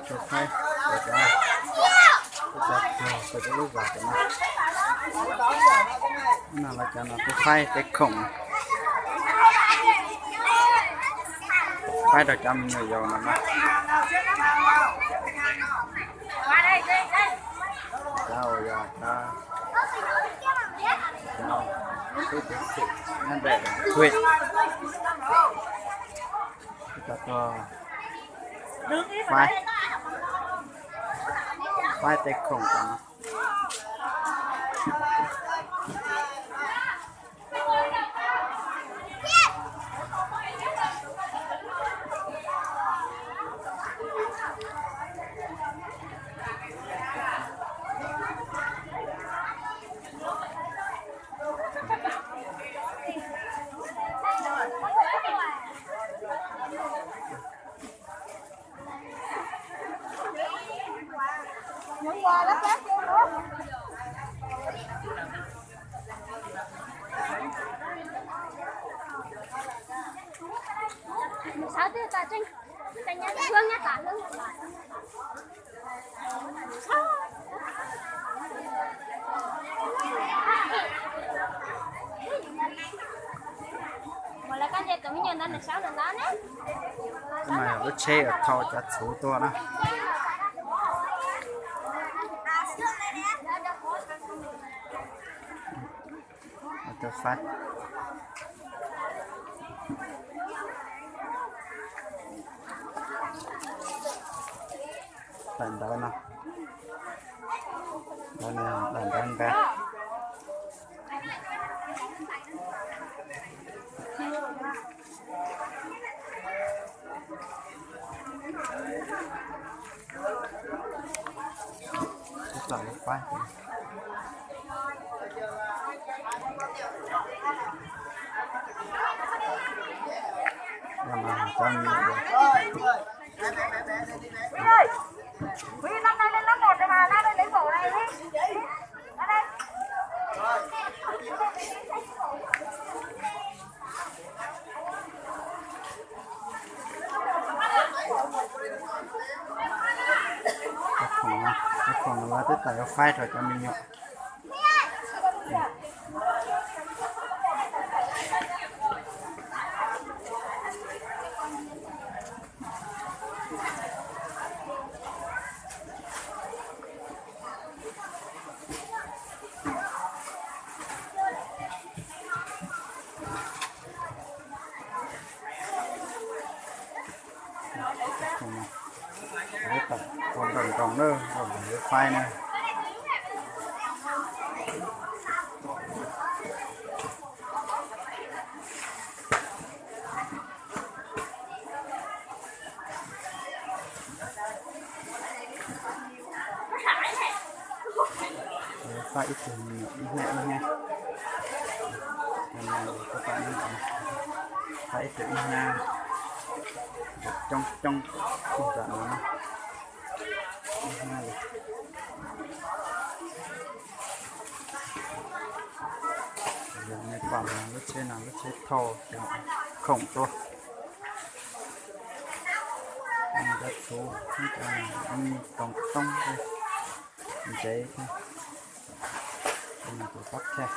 Tus Thaib, tus, tus, tus lub zos tus no, no lawv cov no tus Thaib tej khoom, Thaib rau cov me nyuam yaus no na. Cov uas yog cov, cov xib pev xwm nyob ntawm Huam, cov tuaj faib, faib tej khoom rau no. Lub tsheb uas thau cov txhuv tuaj na. Tawm ntawv no, ntawv no, tawm ntawv nqa. Tawm lub faib. Cov khoom no lawv twb tau yuav faib rau cov me nyuam. Ua nroos nroos na, ua nroos lub faib na. Faib ib tug me nyuam ib hnab ib hnab. Faib ib tug ib hnab, coob coob ib nram no na. Ib hnab li. Yog nej pom lub tsheb no lub tsheb thauj cov khoom tuaj. Cov txhuv, cov toov toob, ntsev thiab, tus pab khej.